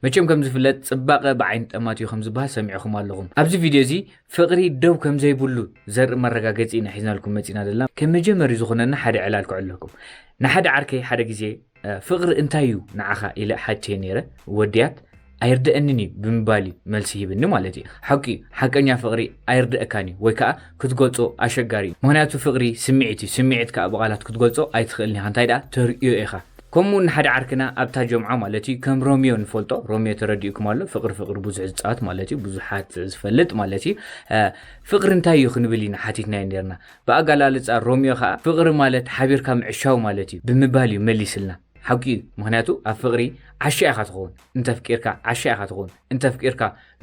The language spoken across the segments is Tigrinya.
መቸም ከም ዝፍለጥ ጽባቐ ብዓይኒ ጠማት እዩ ከም ዝበሃል ሰሚዕኹም ኣለኹም። ኣብዚ ቪድዮ እዚ ፍቕሪ ደው ከም ዘይብሉ ዘርኢ መረጋገጺ ኢና ሒዝናልኩም መጺና ዘለና። ከም መጀመሪ ዝኾነና ሓደ ዕላል ክዕለኩም። ንሓደ ዓርከይ ሓደ ግዜ "ፍቕሪ እንታይ እዩ ንዓኻ?" ኢለ ሓትየ ነይረ። ወድያት "ኣይርደአንን እዩ" ብምባል እዩ መልሲ ሂብኒ ማለት እዩ። ሓቂ እዩ፣ ሓቀኛ ፍቕሪ ኣይርደአካን እዩ፣ ወይ ከዓ ክትገልጾ ኣሸጋሪ እዩ። ምኽንያቱ ፍቕሪ ስምዒት እዩ። ስምዒት ከዓ ብቓላት ክትገልጾ ኣይትኽእልን ኢኻ። እንታይ ደኣ ተርእዮ ኢኻ። ከምኡ ንሓደ ዓርክና ኣብታ ጀምዓ ማለት እዩ፣ ከም ሮሚዮ ንፈልጦ፣ ሮሚዮ ተረዲኡኩም ኣሎ፣ ፍቕሪ ፍቕሪ ብዙሕ ዝጻወት ማለት እዩ፣ ብዙሓት ዝፈልጥ ማለት እዩ። "ፍቕሪ እንታይ እዩ?" ክንብል ኢና ሓቲትናዮ ነርና። ብኣገላልጻ ሮሚዮ ከኣ "ፍቕሪ ማለት ሓቢርካ ምዕሻው ማለት እዩ" ብምባል እዩ መሊስልና። ሓቂ እዩ፣ ምኽንያቱ ኣብ ፍቕሪ ዓሻ ኢኻ ትኸውን እንተፍቂርካ፣ ዓሻ ኢኻ ትኸውን እንተፍቂርካ፣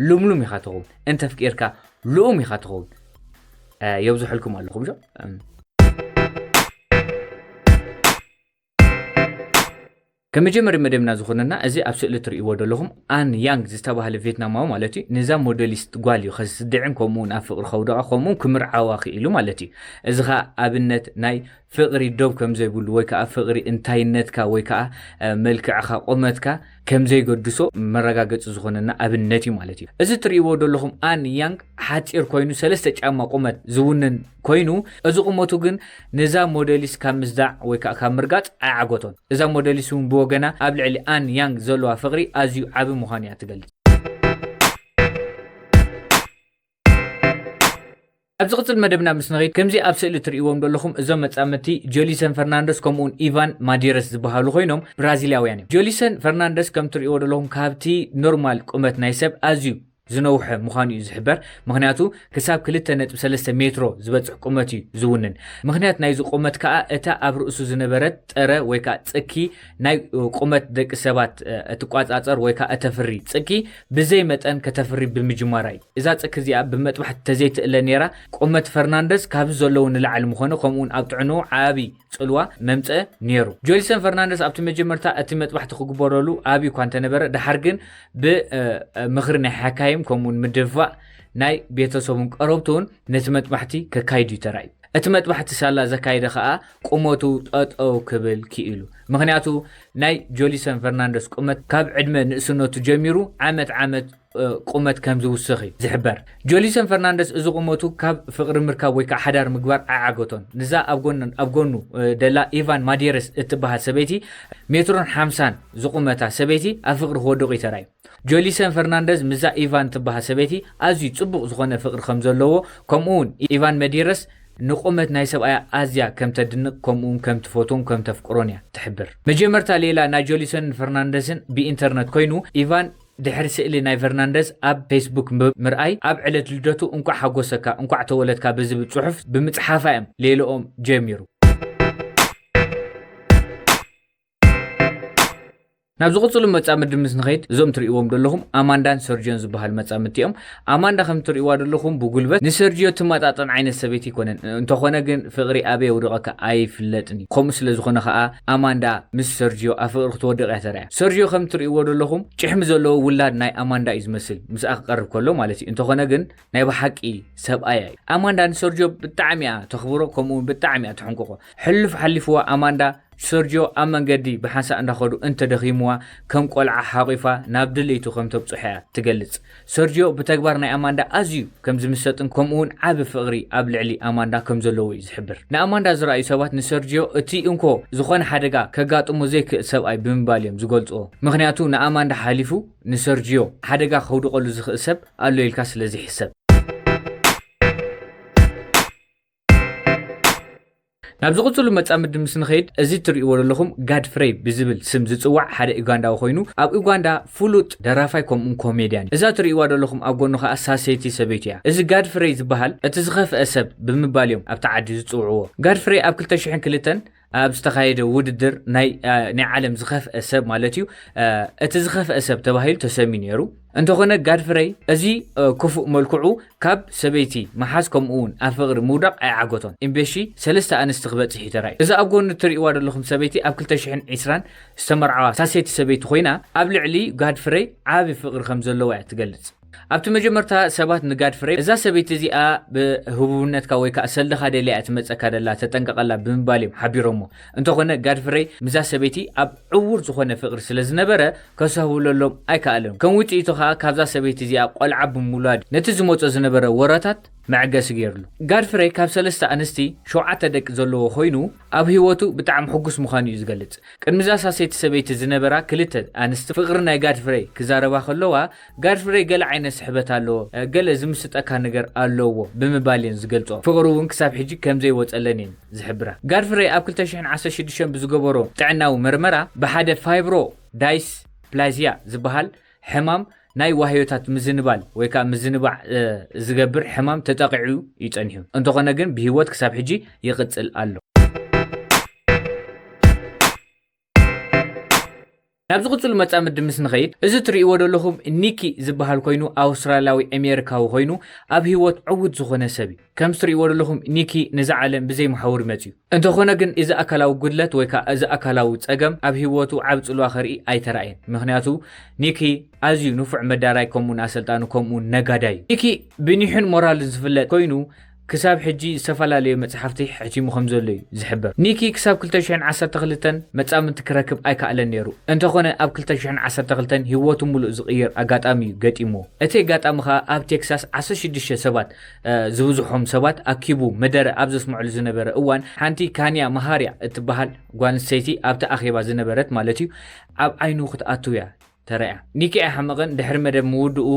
ልምሉም ኢኻ ትኸውን እንተፍቂርካ፣ ልኡም ኢኻ ትኸውን። የብዝሐልኩም ኣለኹም ሾ። ከም መጀመሪ መደብና ዝኾነና፣ እዚ ኣብ ስእሊ ትርእይዎ ዘለኹም ኣን ያንግ ዝተባህለ ቬትናማዊ ማለት እዩ። ነዛ ሞዴሊስት ጓል እዩ ከስድዕን ከምኡውን ኣብ ፍቕሪ ከውድቓ ከምኡውን ክምርዓዋ ክኢሉ ማለት እዩ። እዚ ኸኣ ኣብነት ናይ ፍቕሪ ዶብ ከም ዘይብሉ ወይ ከኣ ፍቕሪ እንታይነትካ ወይ ከኣ መልክዕኻ፣ ቁመትካ ከም ዘይገድሶ መረጋገጺ ዝኾነና ኣብነት እዩ ማለት እዩ። እዚ ትርእይዎ ዘለኹም ኣን ያንግ ሓጺር ኮይኑ ሰለስተ ጫማ ቁመት ዝውንን ኮይኑ፣ እዚ ቁመቱ ግን ነዛ ሞዴሊስት ካብ ምስዳዕ ወይ ከኣ ካብ ምርጋጽ ኣይዓገቶን። እዛ ሞዴሊስት እውን ብወገና ኣብ ልዕሊ ኣን ያንግ ዘለዋ ፍቕሪ ኣዝዩ ዓቢ ምዃኑ እያ ትገልጽ። ኣብ ዝቕጽል መደብና ምስ ንኸይድ፣ ከምዚ ኣብ ስእሊ ትርእይዎም ዘለኹም እዞም መጻምድቲ ጆሊሰን ፈርናንደስ ከምኡውን ኢቫን ማዴረስ ዝበሃሉ ኮይኖም ብራዚላውያን እዮም። ጆሊሰን ፈርናንደስ ከም ትርእይዎ ዘለኹም ካብቲ ኖርማል ቁመት ናይ ሰብ ኣዝዩ ዝነውሐ ምዃኑ እዩ ዝሕበር። ምኽንያቱ ክሳብ ክልተ ነጥቢ ሰለስተ ሜትሮ ዝበጽሕ ቁመት እዩ ዝውንን። ምኽንያት ናይዚ ቁመት ከኣ እታ ኣብ ርእሱ ዝነበረት ጥረ ወይ ከኣ ጽኪ ናይ ቁመት ደቂ ሰባት እትቋጻጸር ወይ ከኣ እተፍሪ ጽኪ ብዘይ መጠን ከተፍሪ ብምጅማራ እዩ። እዛ ጽኪ እዚኣ ብመጥባሕቲ ተዘይትእለ ነይራ፣ ቁመት ፈርናንደስ ካብዚ ዘለዎ ንላዕሊ ምኾነ፣ ከምኡውን ኣብ ጥዕንኡ ዓቢ ጽልዋ መምጽአ ነይሩ። ጆሊሰን ፈርናንደስ ኣብቲ መጀመርታ እቲ መጥባሕቲ ክግበረሉ ኣብዩ እኳ እንተነበረ፣ ደሓር ግን ብምኽሪ ናይ ሓካይም ከምኡውን ምድፍፋእ ናይ ቤተሰቡን ቀረብቱን ነቲ መጥባሕቲ ከካይድ እዩ ተራእዩ። እቲ መጥባሕቲ ሳላ ዘካየደ ኸኣ ቁመቱ ጠጠው ክብል ክኢሉ። ምኽንያቱ ናይ ጆሊሰን ፈርናንደስ ቁመት ካብ ዕድመ ንእስነቱ ጀሚሩ ዓመት ዓመት ቁመት ከም ዝውስኽ እዩ ዝሕበር። ጆሊሰን ፈርናንደስ እዚ ቁመቱ ካብ ፍቕሪ ምርካብ ወይ ከዓ ሓዳር ምግባር ኣይዓገቶን። ንዛ ኣብ ጎኑ፣ ኣብ ጎኑ ደላ ኢቫን ማዴረስ እትበሃል ሰበይቲ ሜትሮን ሓምሳን ዝቁመታ ሰበይቲ ኣብ ፍቕሪ ክወድቕ እዩ ተራእዩ። ጆሊሰን ፈርናንደዝ ምስዛ ኢቫን ትበሃል ሰበይቲ ኣዝዩ ጽቡቕ ዝኾነ ፍቕሪ ከም ዘለዎ፣ ከምኡ እውን ኢቫን መዴረስ ንቁመት ናይ ሰብኣያ ኣዝያ ከም ተድንቕ፣ ከምኡ እውን ከም ትፈትዎን ከም ተፍቅሮን እያ ትሕብር። መጀመርታ ሌላ ናይ ጆሊሰንን ፈርናንደስን ብኢንተርነት ኮይኑ፣ ኢቫን ድሕሪ ስእሊ ናይ ፈርናንደስ ኣብ ፌስቡክ ብምርኣይ፣ ኣብ ዕለት ልደቱ "እንኳዕ ሓጎሰካ፣ እንኳዕ ተወለድካ" ብዝብል ጽሑፍ ብምጽሓፋ እዮም ሌላኦም ጀሚሩ። ናብ ዝቕጽሉ መጻምዲ ምስ ንኸይድ፣ እዞም ትርእይዎም ዘለኹም ኣማንዳን ሰርጅዮን ዝበሃሉ መጻምድቲ እዮም። ኣማንዳ ከም ትርእይዋ ዘለኹም ብጉልበት ንሰርጅዮ ትመጣጠን ዓይነት ሰበይቲ ኣይኮነን። እንተኾነ ግን ፍቕሪ ኣበይ የውድቐካ ኣይፍለጥን እዩ። ከምኡ ስለ ዝኾነ ኸኣ ኣማንዳ ምስ ሰርጅዮ ኣብ ፍቕሪ ክትወድቕ እያ ተራእያ። ሰርጅዮ ከም ትርእይዎ ዘለኹም ጭሕሚ ዘለዎ ውላድ ናይ ኣማንዳ እዩ ዝመስል፣ ምስኣ ክቐርብ ከሎ ማለት እዩ። እንተኾነ ግን ናይ ብሓቂ ሰብኣያ እዩ። ኣማንዳ ንሰርጅዮ ብጣዕሚ እያ ተኽብሮ፣ ከምኡ እውን ብጣዕሚ እያ ትሕንቅቆ። ሕሉፍ ሓሊፍዋ ኣማንዳ ሰርጅዮ ኣብ መንገዲ ብሓንሳእ እንዳኸዱ እንተደኺምዋ ከም ቆልዓ ሓቒፋ ናብ ድልይቱ ከም ተብጽሖ እያ ትገልጽ። ሰርጅዮ ብተግባር ናይ ኣማንዳ ኣዝዩ ከም ዝምሰጥን ከምኡ እውን ዓቢ ፍቕሪ ኣብ ልዕሊ ኣማንዳ ከም ዘለዎ እዩ ዝሕብር። ንኣማንዳ ዝረኣዩ ሰባት ንሰርጅዮ እቲ እንኮ ዝኾነ ሓደጋ ከጋጥሞ ዘይክእል ሰብኣይ ብምባል እዮም ዝገልጽዎ። ምኽንያቱ ንኣማንዳ ሓሊፉ ንሰርጅዮ ሓደጋ ከውድቐሉ ዝኽእል ሰብ ኣሎ ኢልካ ስለ ዝሕሰብ። ናብ ዝቕጽሉ መጻምዲ ምስ ንኸይድ፣ እዚ ትርእይዎ ዘለኹም ጋድፍሬይ ብዝብል ስም ዝጽዋዕ ሓደ ኡጋንዳዊ ኮይኑ፣ ኣብ ኡጋንዳ ፍሉጥ ደራፋይ ከምኡውን ኮሜድያን እዩ። እዛ ትርእይዋ ዘለኹም ኣብ ጎኑ ከኣ ሳሴቲ ሰበይቱ እያ። እዚ ጋድፍሬይ ዝበሃል እቲ ዝኸፍአ ሰብ ብምባል እዮም ኣብቲ ዓዲ ዝጽውዕዎ። ጋድፍሬይ ኣብ ክልተ ሽሕን ክልተን ኣብ ዝተኻየደ ውድድር ናይ፣ እ፣ ናይ ዓለም ዝኸፍአ ሰብ ማለት እዩ፣ እ፣ እቲ ዝኸፍአ ሰብ ተባሂሉ ተሰምዩ ነይሩ። እንተኾነ ጋድፍሬይ እዚ፣ እ፣ ክፉእ መልክዑ ካብ ሰበይቲ ምሓዝ ከምኡ እውን ኣብ ፍቕሪ ምውዳቕ ኣይዓገቶን። እምበሺ ሰለስተ ኣንስቲ ክበጽሕ እዩ ተራእዩ። እዚ ኣብ ጎኑ እትርእይዋ ዘለኹም ሰበይቲ ኣብ ክልተ ሽሕን ዕስራን ዝተመርዓዋ ሳሴቲ ሰበይቲ ኮይና፣ ኣብ ልዕሊ ጋድፍሬይ ዓቢ ፍቕሪ ከም ዘለዋ እያ ትገልጽ። ኣብቲ መጀመርታ ሰባት ንጋድፍረይ፣ "እዛ ሰበይቲ እዚኣ ብህቡብነትካ ወይ ከዓ ሰልድኻ ደልያ እያ ትመፀካ ደላ፣ ተጠንቀቐላ" ብምባል እዮም ሓቢሮሞ። እንተኾነ ጋድፍረይ ምስዛ ሰበይቲ ኣብ ዕዉር ዝኾነ ፍቕሪ ስለ ዝነበረ፣ ከሰህብለሎም ኣይከኣለን። ከም ውፅኢቱ ከዓ ካብዛ ሰበይቲ እዚኣ ቆልዓ ብምውላድ ነቲ ዝመፆ ዝነበረ ወረታት መዐገሲ ገይርሉ። ጋድፍረይ ካብ ሰለስተ ኣንስቲ ሸውዓተ ደቂ ዘለዎ ኮይኑ፣ ኣብ ህይወቱ ብጣዕሚ ሕጉስ ምዃኑ እዩ ዝገልጽ። ቅድሚ እዛ ሳሰይቲ ሰበይቲ ዝነበራ ክልተ ኣንስቲ ፍቕሪ ናይ ጋድፍረይ ክዛረባ ከለዋ፣ ጋድፍረይ ገለ ዓይነት ስሕበት ኣለዎ፣ ገለ ዝምስጠካ ነገር ኣለዎ ብምባል እየን ዝገልጾ። ፍቕሩ እውን ክሳብ ሕጂ ከም ዘይወጸለን እየን ዝሕብራ። ጋድፍረይ ኣብ ክልተ ሽሕን ዓሰርተ ሽዱሽተን ብዝገበሮ ጥዕናዊ መርመራ፣ ብሓደ ፋይብሮ ዳይስ ፕላዚያ ዝበሃል ሕማም ናይ ዋህዮታት ምዝንባል ወይ ከዓ ምዝንባዕ፣ እ፣ ዝገብር ሕማም ተጠቂዑ እዩ ጸኒሑ። እንተኾነ ግን ብህይወት ክሳብ ሕጂ ይቕጽል ኣሎ። ናብ ዝቕጽሉ መጻምዲ ምስ ንኸይድ፣ እዚ ትርእይዎ ዘለኹም ኒኪ ዝበሃል ኮይኑ፣ ኣውስትራልያዊ ኣሜሪካዊ ኮይኑ፣ ኣብ ህይወት ዕዉት ዝኾነ ሰብ እዩ። ከም ትርእይዎ ዘለኹም ኒኪ ነዛ ዓለም ብዘይ መሓውር መጽዩ። እንተኾነ ግን እዚ ኣካላዊ ጉድለት ወይ ከዓ እዚ ኣካላዊ ጸገም ኣብ ህይወቱ ዓብ ጽልዋ ከርኢ ኣይተራእየን። ምኽንያቱ ኒኪ ኣዝዩ ንፉዕ መዳራይ፣ ከምኡውን ኣሰልጣኒ፣ ከምኡውን ነጋዳይ እዩ። ኒኪ ብኒሑን ሞራልን ዝፍለጥ ኮይኑ፣ ክሳብ ሕጂ ዝተፈላለዩ መጽሓፍቲ ሕቲሙ ከም ዘሎ እዩ ዝሕበር። ኒኪ ክሳብ ክልተ ሽሕን ዓሰርተ ክልተን መጻምድቲ ክረክብ ኣይከኣለን ነይሩ። እንተኾነ ኣብ ክልተ ሽሕን ዓሰርተ ክልተን ህይወቱ ሙሉእ ዝቕይር ኣጋጣሚ እዩ ገጢምዎ። እቲ ኣጋጣሚ ኸኣ ኣብ ቴክሳስ ዓሰርተ ሽዱሽተ ሰባት፣ እ፣ ዝብዝሖም ሰባት ኣኪቡ መደረ ኣብ ዘስምዐሉ ዝነበረ እዋን፣ ሓንቲ ካንያ መሃርያ እትበሃል ጓል ኣንስተይቲ ኣብቲ ኣኼባ ዝነበረት ማለት እዩ፣ ኣብ ዓይኑ ክትኣትው እያ ተራእያ። ኒኪ ኣይሓመቐን፣ ድሕሪ መደብ ምውድኡ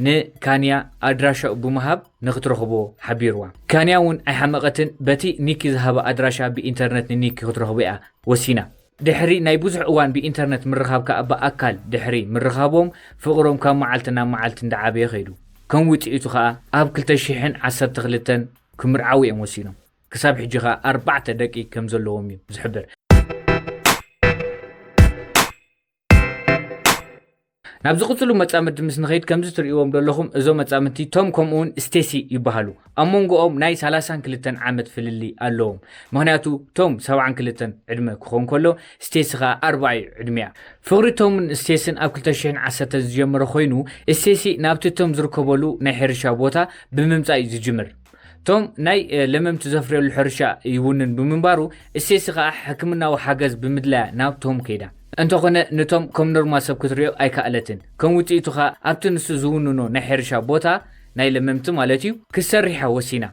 ንካንያ ኣድራሻኡ ብምሃብ ንክትረኽቦ ሓቢርዋ። ካንያ እውን ኣይሓመቐትን፣ በቲ ኒኪ ዝሃባ ኣድራሻ ብኢንተርነት ንኒኪ ክትረኽቦ እያ ወሲና። ድሕሪ ናይ ብዙሕ እዋን ብኢንተርነት ምርኻብ ከኣ ብኣካል ድሕሪ ምርኻቦም፣ ፍቕሮም ካብ መዓልቲ ናብ መዓልቲ እንዳዓበየ ከይዱ። ከም ውጽኢቱ ከኣ ኣብ ክልተ ሽሕን ዓሰርተ ክልተን ክምርዓዉ እዮም ወሲኖም። ክሳብ ሕጂ ከኣ ኣርባዕተ ደቂ ከም ዘለዎም እዩ ዝሕብር። ናብ ዝቕጽሉ መጻምድቲ ምስ ንኸይድ፣ ከምዚ ትርእይዎም ዘለኹም እዞም መጻምድቲ ቶም ከምኡውን ስቴሲ ይበሃሉ። ኣብ መንጎኦም ናይ ሰላሳን ክልተን ዓመት ፍልልይ ኣለዎም። ምኽንያቱ ቶም ሰብዓን ክልተን ዕድመ ክኸውን ከሎ፣ ስቴሲ ኸኣ ኣርባዓ እዩ ዕድሚኣ። ፍቕሪ ቶምን ስቴሲን ኣብ ክልተ ሽሕን ዓሰርተን ዝጀመረ ኮይኑ፣ ስቴሲ ናብቲ ቶም ዝርከበሉ ናይ ሕርሻ ቦታ ብምምጻእ እዩ ዝጅምር። ቶም ናይ፣ እ፣ ለመምቲ ዘፍርየሉ ሕርሻ ይውንን ብምንባሩ፣ ስቴሲ ኸኣ ሕክምናዊ ሓገዝ ብምድላያ ናብ ቶም ከይዳ። እንተኾነ ንቶም ከም ኖርማል ሰብ ክትሪኦ ኣይከኣለትን። ከም ውጽኢቱ ኸኣ ኣብቲ ንሱ ዝውንኖ ናይ ሕርሻ ቦታ፣ ናይ ለመምቲ ማለት እዩ፣ ክትሰርሕ እያ ወሲና።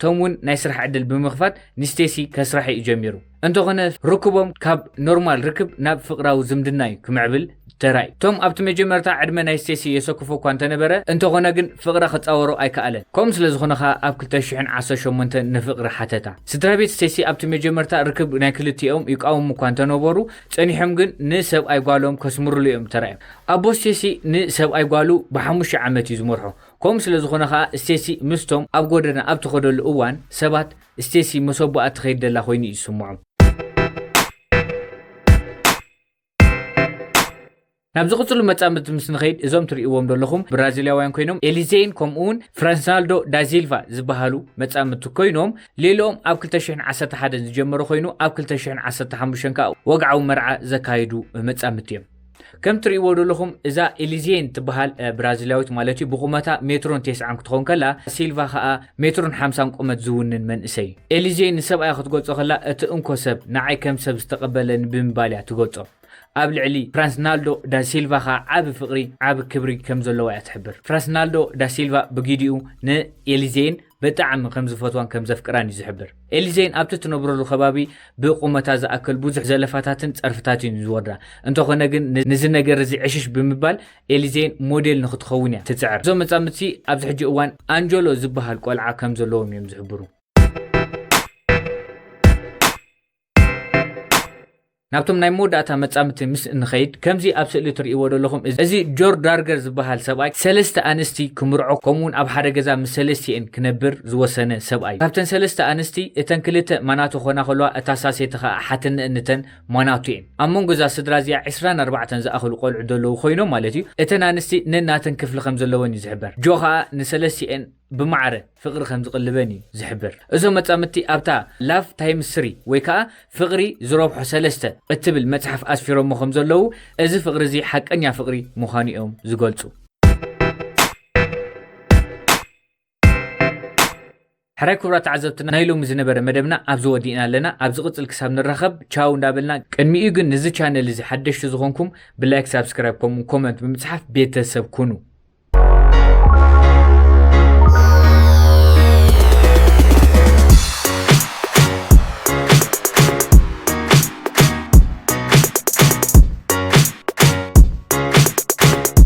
ቶም እውን ናይ ስራሕ ዕድል ብምኽፋት ንስቴሲ ከስራሕ እዩ ጀሚሩ። እንተኾነ ርክቦም ካብ ኖርማል ርክብ ናብ ፍቕራዊ ዝምድና እዩ ክምዕብል ተራእዩ። ቶም ኣብቲ መጀመርታ ዕድመ ናይ ስቴሲ የሰክፎ እኳ እንተነበረ፣ እንተኾነ ግን ፍቕራ ክጻወሮ ኣይከኣለን። ከምኡ ስለ ዝኾነ ኸኣ ኣብ ክልተ ሽሕን ዓሰርተ ሸሞንተን ንፍቕሪ ሓተታ። ስድራ ቤት ስቴሲ ኣብቲ መጀመርታ ርክብ ናይ ክልቲኦም ይቃወሙ እኳ እንተነበሩ፣ ጸኒሖም ግን ንሰብኣይ ጓሎም ከስምርሉ እዮም ተራእዮም። ኣቦ ስቴሲ ንሰብኣይ ጓሉ ብሓሙሽተ ዓመት እዩ ዝመርሖ። ከምኡ ስለ ዝኾነ ኸኣ ስቴሲ ምስቶም ኣብ ጎደና ኣብ ትኸደሉ እዋን ሰባት ስቴሲ ምስ ኣቦኣ ትኸይድ ደላ ኮይኑ እዩ ዝስምዖም። ናብ ዝቕጽሉ መጻምድቲ ምስ ንኸይድ፣ እዞም ትርእይዎም ዘለኹም ብራዚላውያን ኮይኖም፣ ኤሊዜን ከምኡውን ፍራንስናልዶ ዳሲልቫ ዝበሃሉ መጻምድቲ ኮይኖም፣ ሌላኦም ኣብ ክልተ ሽሕን ዓሰርተ ሓደን ዝጀመረ ኮይኑ፣ ኣብ ክልተ ሽሕን ዓሰርተ ሓሙሽተን ከኣ ወግዓዊ መርዓ ዘካየዱ መጻምድቲ እዮም። ከም ትርእይዎ ዘለኹም እዛ ኤሊዜን ትበሃል፣ እ፣ ብራዚላዊት ማለት እዩ፣ ብቁመታ ሜትሮን ተስዓን ክትኸውን ከላ፣ ሲልቫ ከኣ ሜትሮን ሓምሳን ቁመት ዝውንን መንእሰይ እዩ። ኤሊዜን ንሰብኣያ ክትገልጾ ከላ፣ እቲ እንኮ ሰብ ንዓይ ከም ሰብ ዝተቐበለኒ ብምባል እያ ትገልጾ። ኣብ ልዕሊ ፍራንስናልዶ ዳ ሲልቫ ከኣ ዓቢ ፍቕሪ፣ ዓቢ ክብሪ ከም ዘለዋ እያ ትሕብር። ፍራንስናልዶ ዳ ሲልቫ ብጊዲኡ ንኤሊዜን ብጣዕሚ ከም ዝፈትዋን ከም ዘፍቅራን እዩ ዝሕብር። ኤሊዜን ኣብቲ ትነብረሉ ከባቢ ብቁመታ ዝኣክል ብዙሕ ዘለፋታትን ጸርፍታትን እዩ ዝወርዳ። እንተኾነ ግን ን-፣ ንዚ ነገር እዚ ዕሽሽ ብምባል ኤሊዜን ሞዴል ንክትኸውን እያ ትጽዕር። እዞም መጻምድቲ ኣብዚ ሕጂ እዋን ኣንጀሎ ዝበሃል ቆልዓ ከም ዘለዎም እዮም ዝሕብሩ። ናብቶም ናይ መወዳእታ መጻምድቲ ምስ እንኸይድ፣ ከምዚ ኣብ ስእሊ ትርእይዎ ዘለኹም፣ እዚ ጆር ዳርገር ዝበሃል ሰብኣይ ሰለስተ ኣንስቲ ክምርዖ፣ ከምኡውን ኣብ ሓደ ገዛ ምስ ሰለስቲኤን ክነብር ዝወሰነ ሰብኣይ እዩ። ካብተን ሰለስተ ኣንስቲ፣ እተን ክልተ ማናቱ ክኾና ከለዋ፣ እታ ሳሴቲ ኸኣ ሓትነአን እተን ማናቱ እየን። ኣብ መንጎ እዛ ስድራ እዚኣ ዕስራን ኣርባዕተን ዝኣኽሉ ቆልዑ ዘለዉ ኮይኖም ማለት እዩ። እተን ኣንስቲ ነናተን ክፍሊ ከም ዘለወን እዩ ዝሕበር። ጆ ኸኣ ንሰለስቲኤን ብማዕረ ፍቕሪ ከም ዝቕልበን እዩ ዝሕብር። እዞም መጻምድቲ ኣብታ ላቭ ታይምስ ስሪ ወይ ከኣ ፍቕሪ ዝረብሖ ሰለስተ እትብል መጽሓፍ ኣስፊሮሞ ከም ዘለዉ፣ እዚ ፍቕሪ እዚ ሓቀኛ ፍቕሪ ምዃኑ እዮም ዝገልጹ። ሕራይ ክቡራት ተዓዘብትና፣ ናይ ሎሚ ዝነበረ መደብና ኣብዚ ወዲእና ኣለና። ኣብ ዝቕጽል ክሳብ ንራኸብ ቻው እንዳበልና፣ ቅድሚኡ ግን ንዚ ቻነል እዚ ሓደሽቲ ዝኾንኩም ብላይክ፣ ሳብስክራይብ ከምኡ ኮመንት ብምጽሓፍ ቤተሰብ ኩኑ።